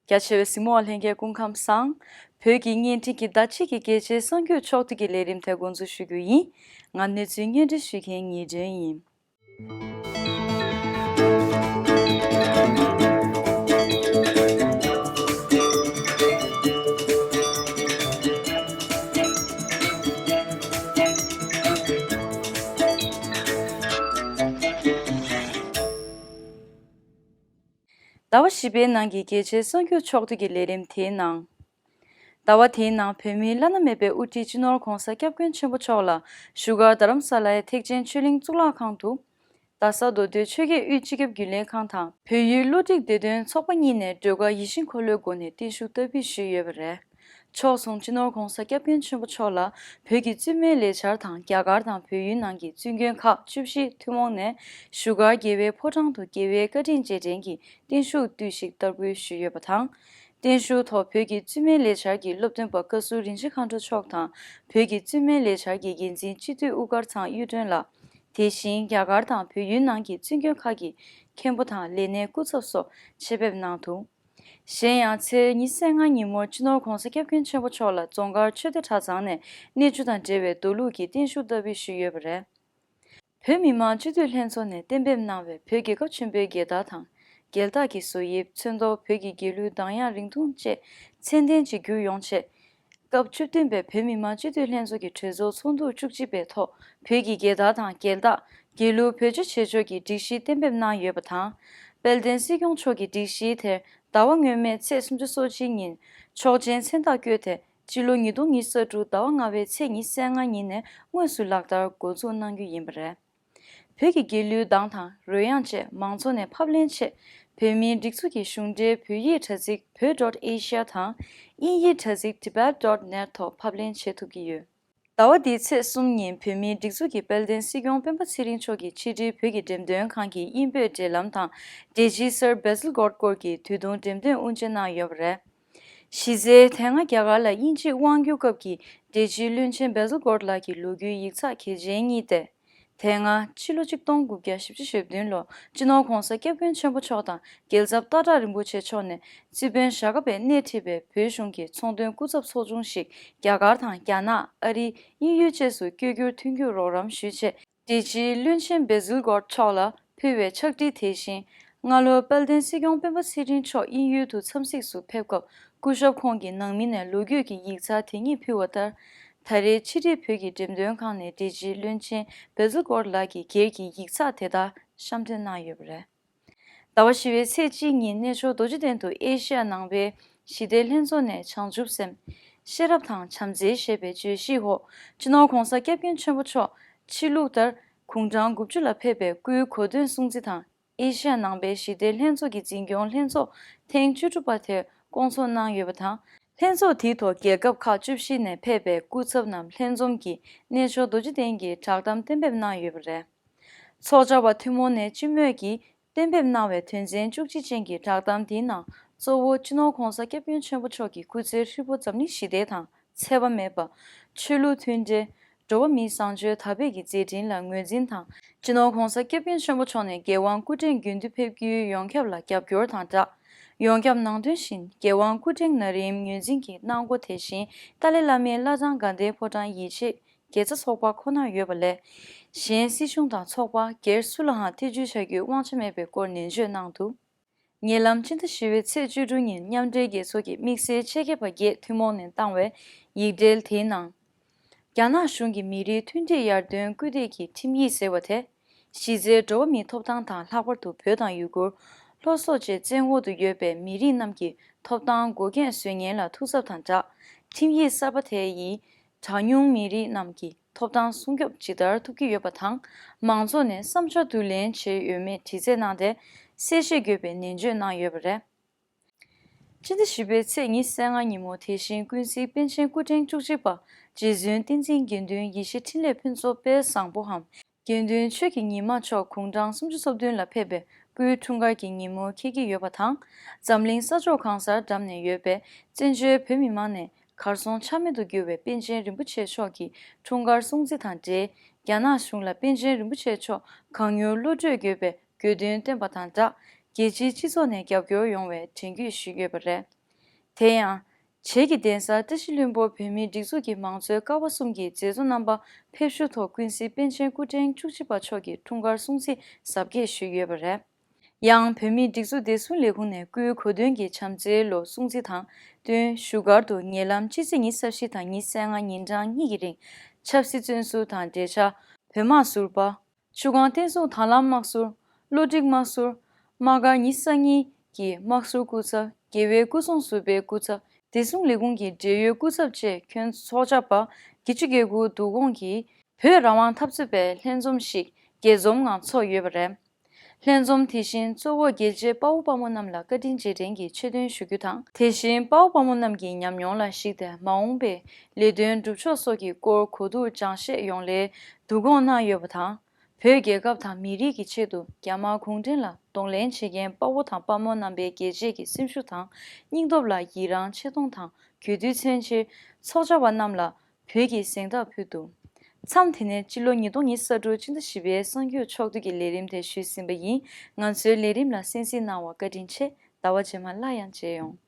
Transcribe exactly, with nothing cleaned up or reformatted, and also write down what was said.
རྒྱ་ཆེ་བའི་གཟིགས་མོ་བ་ལྷན་རྒྱས་སྐུ་ཁམས་བཟང་། བོད་ཀྱི་བརྙན་འཕྲིན་གྱི་ཟླ་གཅིག་གི་རྒྱལ་སྤྱིའི་གསར་འགྱུར་ཕྱོགས་བསྡུས་ཀྱི་ལས་རིམ་དེ་འགོ་འཛུགས་ཞུ་རྒྱུ་ཡིན། ང་གནས་ཚུལ་སྙན་སྒྲོན་ཞུ་མཁན་ཉི་སྒྲོན་ཡིན། ཟླ་བ་བཞི་པའི་ནང་གི་རྒྱལ་སྤྱིའི་གསར་འགྱུར་ཕྱོགས་བསྡུས་ཀྱི་ལས་རིམ་དེའི་ནང་། ཟླ་བ་དེའི་ནང་བོད་མིའི་བླ་ན་མེད་པའི་དབུ་ཁྲིད་སྤྱི་ནོར་༧གོང་ས་༧སྐྱབས་མགོན་ཆེན་པོ་མཆོག་ལ་བཞུགས་སྒར་རྡ་རམ་ས་ལའི་ཐེག་ཆེན་ཆོས་གླིང་གཙུག་ལག་ཁང་དུ། རྡ་ས་མདོ་སྟོད་ཆོལ་ཁའི་དབུས་སྤྱི་ཁྱབ་རྒྱུན་ལས་ཁང་དང་བོད་ཡུལ་བློ་སྒྲིག་བདེ་དོན་ཚོགས་པ་གཉིས་ནས་ཟློས་གར་ཡིད་བཞིན་འཁོར་ལོའི་སྒོ་ནས་བརྟན་བཞུགས་བསྟར་འབུལ་ཞུས་ཡོད་པ་རེད། ཕྱོགས་མཚུངས་སྤྱི་ནོར་༧གོང་ས་༧སྐྱབས་མགོན་ཆེན་པོ་མཆོག་ལ་བོད་ཀྱི་བཙུན་མའི་ལས་འཆར་དང་རྒྱ་གར་དང་བོད་ཡུལ་ནང་གི་བཙུན་དགོན་ཁག་བཅུ་བཞི་ཐུན་མོང་ནས་བཞུགས་སྒར་རྒྱལ་བའི་ཕོ་བྲང་དུ་རྒྱལ་བའི་བཀའ་དྲིན་རྗེས་དྲན་གྱི་བརྟན་བཞུགས་བསྟུད་ཞིག་བསྟར་འབུལ་ཞུས་ཡོད་པ་དང་། བརྟན་བཞུགས་ཐོག་བོད་ཀྱི་བཙུན་མའི་ལས་འཆར་གྱི་སློབ་སྟོན་པ་བཀའ་ཟུར་རིན་ཆེན་མཁའ་འགྲོ་མཆོག་དང་བོད་ཀྱི་བཙུན་མའི་ལས་འཆར་གྱི་འགན་འཛིན་སྤྱི་འཐུས་དབུ་དཀར་ཚང་གཡུ་སྒྲོན་ལགས། དེ་བཞིན་རྒྱ་གར་དང་བོད་ཡུལ་ནང་གི་བཙུན་དགོན་ཁག་གི་མཁན་པོ་དང་ལས་སྣེའི་སྐུ་ཚབ་སོགས་ཆེད་ཕེབས་གནང་འདུག་གཞན་ཡང་ཚེས་ཉི་ཤུ་རྩ་ལྔ་ཉིན་མོར་སྤྱི་ནོར་༧གོང་ས་༧སྐྱབས་མགོན་ཆེན་པོ་མཆོག་ལ་རྫོང་དཀར་ཆོས་སྡེ་གྲྭ་ཚང་ནས་གནས་ཆུ་དང་འབྲེལ་བའི་མདོ་ལུགས་ཀྱི་བརྟན་བཞུགས་བསྟར་འབུལ་ཞུས་ཡོད་པ་རེད། བོད་མི་མང་སྤྱི་འཐུས་ལྷན་ཚོགས་ནས་གཏན་འབེབས་གནང་བའི་བོད་རྒྱལ་ཁབ་ཆེན་པོའི་རྒྱལ་དར་དང་། རྒྱལ་རྟགས་ཀྱི་བཟོ་དབྱིབས་ཚོན་མདོག་བོད་ཀྱི་རྒྱལ་གླུའི་གདངས་དབྱངས་རིང་ཐུང་བཅས་མཚན་ལྡན་གཅིག་གྱུར་ཡོང་ཆེད། སྐབས་བཅུ་བདུན་པའི་བོད་མི་མང་སྤྱི་འཐུས་ལྷན་ཚོགས་ཀྱི་གྲོས་ཚོགས་ཚོགས་འདུ་བཅུ་གཅིག་པའི་ཐོག་བོད་ཀྱི་རྒྱལ་དར་དང་རྒྱལ་རྟགས། རྒྱལ་གླུ་བེད་སྤྱོད་བྱེད་ཕྱོགས་ཀྱི་སྒྲིག་གཞི་གཏན་འབེབས་གནང་ཡོད་པ་དང་། དཔལ་ལྡན་སྲིད་སྐྱོང་མཆོག་གིས་སྒྲིག་གཞི་དེར་ཟླ་བ་སྔོན་མའི་ཚེས་སུམ་ཅུ་སོ་གཅིག་ཉིན་ཆོག་མཆན་མཚན་རྟགས་བཀོད་དེ། སྤྱི་ལོ་ཉིས་སྟོང་ཉི་ཤུ་རྩ་དྲུག་ཟླ་བ་ལྔ་པའི་ཚེས་ཉི་ཤུ་རྩ་ལྔ་ཉིན་ནས་དངོས་སུ་ལག་བསྟར་འགོ་འཛུགས་གནང་རྒྱུ་ཡིན་པ་རེད། བོད་ཀྱི་རྒྱལ་གླུའི་གདངས་དང་རོལ་དབྱངས་བཅས་མང་ཚོགས་ནས་ཕབ་ལེན་ཆེད། བོད་མིའི་སྒྲིག་འཛུགས་ཀྱི་གཞུང་འབྲེལ་བོད་ཡིག་དྲ་ཚིགས་བོད་dot asia དང་དབྱིན་ཡིག་དྲ་ཚིགས་tibet dot net ཐོག་ཕབ་ལེན་བྱེད་ཐུབ་ཀྱི་ཡོད། ཟླ་བ་འདིའི་ཚེས་གསུམ་ཉིན་བོད་མིའི་སྒྲིག་འཛུགས་ཀྱི་དཔལ་ལྡན་སྲིད་སྐྱོང་སྤེན་པ་ཚེ་རིང་མཆོག་གིས་ཕྱི་དྲིལ་བོད་ཀྱི་འགྲེམས་སྟོན་ཁང་གི་དབྱིན་བོད་འབྲེལ་ལམ་དང་། འབྲེལ་སྤྱི་སར་བེ་སིལ་གྷོརྡ་སྐོར་གྱི་དུས་ཐུང་འགྲེམས་སྟོན་དབུ་འབྱེད་གནང་ཡོད་པ་རེད། གཞི་རྩའི་དེ་སྔ་རྒྱ་གར་ལ་དབྱིན་ཇིའི་དབང་བསྒྱུར་སྐབས་ཀྱི་འབྲེལ་སྤྱིའི་བློན་ཆེན་བེ་སིལ་གྷོརྡ་ལགས་ཀྱི་ལོ་རྒྱུས་ཡིག་ཚགས་གལ་ཆེན་གཉིས་ཏེ། དེ་སྔ་ཕྱི་ལོ་ཆིག་སྟོང་དགུ་བརྒྱ་བཞི་བཅུ་ཞེ་བདུན་ལོར་སྤྱི་ནོར་༧གོང་ས་༧སྐྱབས་མགོན་ཆེན་པོ་མཆོག་དང་རྒྱལ་ཚབ་སྟག་བྲག་རིན་པོ་ཆེ་མཆོག་ནས་སྲིད་དཔོན་ཞྭ་སྒབ་པས་སྣེ་ཁྲིད་པའི་བོད་གཞུང་གི་ཚོང་དོན་སྐུ་ཚབ་ཚོགས་ཆུང་ཞིག་རྒྱ་གར་དང་རྒྱ་ནག་ཨ་རི་དབྱིན་ཡུལ་བཅས་སུ་བསྐྱོད་རྒྱུར་མཐུན་འགྱུར་རོགས་རམ་ཞུས་ཆེད། འབྲེལ་སྤྱིའི་བློན་ཆེན་བེ་སིལ་གྷོརྡ་མཆོག་ལ་ཕུལ་བའི་ཕྱག་བྲིས་དེ་བཞིན། སྔ་ལོར་དཔལ་ལྡན་སྲིད་སྐྱོང་སྤེན་པ་ཚེ་རིང་མཆོག་དབྱིན་ཡུལ་དུ་འཚམས་གཟིགས་སུ་ཕེབས་སྐབས། སྐུ་ཞབས་ཁོང་གི་ནང་མི་ནས་ལོ་རྒྱུས་ཀྱི་ཡིག་ཚགས་དེ་ཉིད་ཕུལ་བ་ལྟར། ད་རེས་ཕྱི་དྲིལ་བོད་ཀྱི་འགྲེམས་སྟོན་ཁང་ནས་འབྲེལ་སྤྱིའི་བློན་ཆེན་བེ་སིལ་གྷོརྡ་ལགས་ཀྱི་སྒེར་གྱི་ཡིག་ཚགས་དེ་དག་བཤམས་སྟོན་གནང་ཡོད་པ་རེད། ཟླ་བ་བཞི་པའི་ཚེས་གཅིག་ཉིན་གནས་མཆོག་རྡོ་རྗེ་གདན་དུ་ཨེ་ཤ་ཡ་ནང་པའི་ཞི་བདེའི་ལྷན་ཚོགས་ནས་བྱང་ཆུབ་སེམས། ཤེས་རབ་དང་བྱམས་བརྩེ་ཞེས་པའི་བརྗོད་གཞིའི་འོག་སྤྱི་ནོར་༧གོང་ས་༧སྐྱབས་མགོན་ཆེན་པོ་མཆོག་ཕྱི་ལུགས་ལྟར་དགུང་གྲངས་དགུ་བཅུ་ལ་ཕེབས་པའི་སྐུའི་གོ་སྟོན་སྲུང་བརྩི་དང་། ཨེ་ཤ་ཡ་ནང་པའི་ཞི་བདེའི་ལྷན་ཚོགས་ཀྱི་འཛིན་སྐྱོང་ལྷན་ཚོགས་ཐེངས་བཅུ་དྲུག་པ་དེ་བསྐོང་ཚོགས་གནང་ཡོད་པ་དང་། ལྷན་ཚོགས་དེའི་ཐོག་རྒྱལ་ཁབ་ཁག་བཅུ་བཞི་ནས་ཕེབས་པའི་སྐུ་ཚབ་རྣམས་ལྷན་འཛོམས་ཀྱིས་གནས་མཆོག་རྡོ་རྗེ་གདན་གྱི་བསྒྲགས་གཏམ་གཏན་འབེབས་གནང་ཡོད་པ་རེད། ཚོགས་བཅར་བ་ཐུན་མོང་ནས་སྤྱི་མོས་ཀྱིས་གཏན་འབེབས་གནང་བའི་དོན་ཚན་བཅུ་གཅིག་ཅན་གྱི་བསྒྲགས་གཏམ་དེའི་ནང་གཙོ་བོ་སྤྱི་ནོར་༧གོང་ས་༧སྐྱབས་མགོན་ཆེན་པོ་མཆོག་གི་སྐུ་ཚེ་ཧྲིལ་པོ་འཛམ་གླིང་ཞི་བདེ་དང་ཚད་པ་མེད་པ། ཆོས་ལུགས་མཐུན་འབྲེལ། འགྲོ་བ་མིའི་བཟང་སྤྱོད་དར་སྤེལ་གྱི་མཛད་འཕྲིན་ལ་ངོས་འཛིན་དང་། སྤྱི་ནོར་༧གོང་ས་༧སྐྱབས་མགོན་ཆེན་པོ་མཆོག་ནས་རྒྱལ་དབང་སྐུ་ཕྲེང་དགུན་དུ་ཕེབས་རྒྱུའི་ཡོངས་ཁྱབ་ལ་རྒྱབ་སྐྱོར་དང་སྦྲགས། ཡོངས་ཁྱབ་ནང་དོན་བཞིན་རྒྱལ་དབང་སྐུ་ཕྲེང་ན་རིམ་ངོས་འཛིན་གྱི་གནང་སྒོ་དེ་བཞིན་ཏཱ་ལའི་བླ་མའི་བླ་བྲང་དགའ་ལྡན་ཕོ་བྲང་ཡིད་ཆེས་དགེ་རྩ་ཚོགས་པ་ཁོ་ནར་ཡོད་པ་ལས། གཞན་སྲིད་གཞུང་དང་ཚོགས་པ་སྒེར་སུ་ལའང་ཐེ་བྱུས་བྱ་རྒྱུའི་དབང་ཆ་མེད་པའི་སྐོར་ནན་བརྗོད་གནང་འདུག་ཉེ་ལམ་སྤྱི་ཟླ་བཞི་པའི་ཚེས་བཅུ་དྲུག་ཉིན་མཉམ་འབྲེལ་རྒྱལ་ཚོགས་ཀྱི་དམིགས་བསལ་ཆེད་མཁས་པ་བརྒྱད་ཐུན་མོང་ནས་བཏང་བའི་ཡིག་འབྲེལ་དེའི་ནང་། རྒྱ་ནག་གཞུང་གིས་མི་རིགས་མཐུན་སྒྲིལ་ཡར་ཐོན་སྐུལ་འདེད་ཀྱི་ཁྲིམས་ཡིག་ཟེར་བ་དེ། གཞི་རྩའི་འགྲོ་བ་མིའི་ཐོབ་ཐང་དང་ལྷག་པར་དུ་བོད་དང་ཡུ་གུར། ལྷོ་སོག་བཅས་བཙན་འོག་ཏུ་ཡོད་པའི་མི་རིགས་རྣམས་ཀྱི་ཐོབ་ཐང་འགོག་རྐྱེན་བཟོ་ཉེན་ལ་ཐུག་ཚབ་དང་སྦྲགས། ཁྲིམས་ཡིག་གསར་པ་དེ་ཡིས། གྲངས་ཉུང་མི་རིགས་རྣམས་ཀྱི་ཐོབ་ཐང་སྲུང་སྐྱོབ་ཇི་ལྟར་ཐུབ་ཀྱི་ཡོད་པ་དང་། མང་ཚོགས་ནས་བསམ་འཆར་བསྡུ་ལེན་བྱས་ཡོད་མེད་དྲི་རྩད་གནང་སྟེ། གསལ་བཤད་དགོས་པའི་ནན་བརྗོད་གནང་ཡོད་པ་རེད། སྤྱི་ཟླ་བཞི་པའི་ཚེས་ཉི་ཤུ་རྩ་ལྔ་ཉིན་མོ་དེ་བཞིན་ཀུན་གཟིགས་པཎ་ཆེན་སྐུ་ཕྲེང་བཅུ་གཅིག་པ་རྗེ་བཙུན་བསྟན་འཛིན་དགེ་འདུན་ཡེ་ཤེས་འཕྲིན་ལས་ཕུན་ཚོགས་དཔལ་བཟང་པོའམ། དགེ་འདུན་ཆོས་ཀྱི་ཉི་མ་མཆོག་དགུང་གྲངས་སུམ་ཅུ་སོ་བདུན་ལ་ཕེབས་པའི་སྐུའི་འཁྲུངས་སྐར་གྱི་ཉིན་མོ་འཁེལ་གྱི་ཡོད་པ་དང་། འཛམ་གླིང་ས་ཕྱོགས་གང་སར་འགྲམ་ནས་ཡོད་པའི་བཙན་བྱོལ་བོད་མི་མང་ནས་གར་སོང་ཆ་མེད་དུ་གྱུར་བའི་པཎ་ཆེན་རིན་པོ་ཆེ་མཆོག་གི་འཁྲུངས་སྐར་སྲུང་བརྩི་དང་འབྲེལ། རྒྱ་ནག་གཞུང་ལ་པཎ་ཆེན་རིན་པོ་ཆེ་མཆོག་གང་མྱུར་གློད་གྲོལ་དགོས་པའི་དགོས་འདུན་བཏོན་པ་དང་སྦྲགས། རྒྱལ་སྤྱིའི་སྤྱི་ཚོགས་ནས་རྒྱབ་སྐྱོར་ཡོང་བའི་དྲན་སྐུལ་ཞུས་ཡོད་པ་རེད། དེ་ཡང་། བྱེས་ཀྱི་གདན་ས་བཀྲ་ཤིས་ལྷུན་པོ་བོད་མིའི་སྒྲིག་འཛུགས་ཀྱི་མང་གཙོའི་ཀ་བ་གསུམ་གྱི་མཛད་གཙོ་རྣམ་པ་ཕེབས་བསུ་ཐོག་ཀུན་གཟིགས་པཎ་ཆེན་སྐུ་ཕྲེང་བཅུ་གཅིག་པ་མཆོག་གིས་འཁྲུངས་སྐར་སྲུང་བརྩི་གཟབ་རྒྱས་ཞུས་ཡོད་པ་རེད། ཡང་བོད་མིའི་སྒྲིག་འཛུགས་བདེ་སྲུང་ལས་ཁུངས་ནས་སྐུའི་གོ་སྟོན་གྱི་བྱམས་བརྩེའི་ལོ་སྲུང་བརྩི་དང་བསྟུན་བཞུགས་སྒར་དུ་ཉེ་ལམ་སྤྱི་ཚེས་ཉི་ཤུ་རྩ་བཞི་དང་ཉི་ཤུ་རྩ་ལྔ་ཉིན་གྲངས་གཉིས་ཀྱི་རིང་ཆབ་སྲིད་བཙོན་ཟུར་དང་འབྲེལ་ཆགས་བོད་དམག་ཟུར་པ། ཆུ་སྒང་བསྟན་སྲུང་དང་བླངས་དམག་ཟུར། བློ་སྒྲིག་དམག་ཟུར། དམག་སྒར་ཉི་ཤུ་རྩ་གཉིས་ཀྱི་དམག་ཟུར་སྐུ་ཚབ། རྒྱལ་བའི་སྐུ་སྲུང་ཟུར་པའི་སྐུ་ཚབ། བདེ་སྲུང་ལས་ཁུངས་ཀྱི་འབྲེལ་ཡོད་སྐུ་ཚབ་བཅས་ཁྱོན་ཚོགས་བཅར་བ་བརྒྱད་ཅུ་གྱ་དགུ་འདུ་སྐོང་གིས་བོད་རང་དབང་འཐབ་རྩོད་པའི་ལྷན་འཛོམས་ཤིག་དགྱེས་འཛོམས་ངང་ཚོགས་ཡོད་པ་རེད། ལྷན་འཛོམས་དེ་བཞིན་གཙོ་བོ་རྒྱལ་གཅེས་དཔའ་བོ་དཔའ་མོ་རྣམས་ལ་བཀའ་དྲིན་རྗེས་དྲན་གྱི་ཆེད་དོན་ཞུ་རྒྱུ་དང་། དེ་བཞིན་དཔའ་བོ་དཔའ་མོ་རྣམས་ཀྱི་ཉམས་མྱོང་ལ་གཞིགས་ཏེ་མ་འོངས་པའི་ལས་དོན་སྒྲུབ་ཕྱོགས་སོགས་ཀྱི་སྐོར་གོ་བསྡུར་སྦྱང་བཤད་ཡོང་སླད་འདུ་སྐོང་གནང་ཡོད་པ་དང་། བོད་རྒྱལ་ཁབ་དང་མི་རིགས་ཀྱི་ཆེད་དུ་རྒྱ་དམར་གུང་ཁྲན་ལ་གདོང་ལེན་བྱེད་མཁན་དཔའ་བོ་དང་དཔའ་མོ་རྣམ་པའི་རྒྱལ་གཅེས་ཀྱི་སེམས་ཤུགས་དང་སྙིང་སྟོབས་ལ་ཡི་རང་ཆེ་མཐོང་དང་གུས་འདུད་མཚོན་ཕྱིར་ཚོགས་བཅར་བ་རྣམས་ལ་བོད་ཀྱི་གཟེངས་རྟགས་ཕུལ་འདུག་མཚམས་དེ་ནས་སྤྱི་ལོ་ཉིས་སྟོང་ཉི་ཤུ་རྩ་དྲུག་སྤྱི་ཟླ་བཞི་པའི་གསར་འགྱུར་ཕྱོགས་བསྡུས་ཀྱི་ལས་རིམ་དེ་ཞུས་ཟིན་པ་ཡིན། ང་ཚོའི་ལས་རིམ་ལ་གསན་གཟིགས་གནང་བར་བཀའ་དྲིན་ཆེ། ཟླ་བ་རྗེས་མ་སླར་ཡང་མཇལ་ཡོང་།